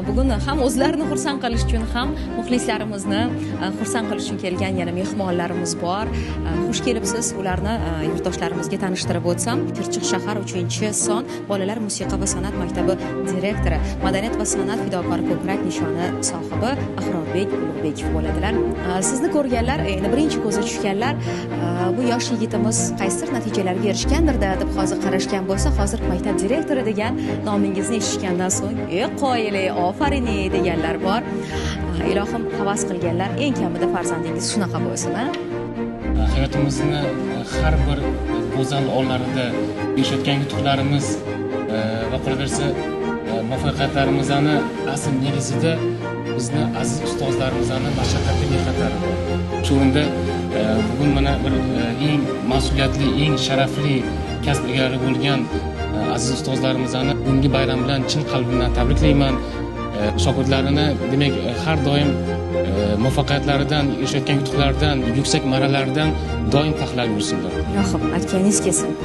Bugun ham o'zlarini xursand qilish uchun, ham muxlislarimizni xursand qilish uchun kelgan yana mehmonlarimiz bor. Xush kelibsiz. Ularni yurtdoshlarimizga tanishtirib o'tsam, Chirchiq shahar 3-son bolalar musiqa va san'at maktabi direktori, madaniyat va san'at fidokori ko'krak nishoni sohibi Ahrorbek Ulug'bekov bo'ladilar. Sizni ko'rganlar, endi birinchi ko'zi tushganlar, bu yosh yigitimiz qaysidir natijalarga erishgandir-da deb hozir qarashgan bo'lsa, hozir maktab direktori degan nomingizni eshitgandan so'ng, qoyili, ofarin deganlar bor. Ilohim havas qilganlar, eng kamida farzandingiz shunaqa bo'lsin, a? Hayotimizni har bir go'zal onlarida erishayotgan yutuqlarimiz va qolaversa muvaffaqiyatlarimizni asl negizida bizni aziz ustozlarimizni mashaqqatli mehnatlari bor. Shu o'rinda bugun mana bir eng mas'uliyatli, eng sharafli kasb egalari bo'lgan aziz ustozlarimizni bugungi bayram bilan chin qalbimdan tabriklayman. Shogirdlarini demak har doim muvaffaqiyatlaridan, erishayotgan yutuqlaridan, yuksak marralardan doim faxrlanib yursinlar. Ilohim, aytganingiz kelsin.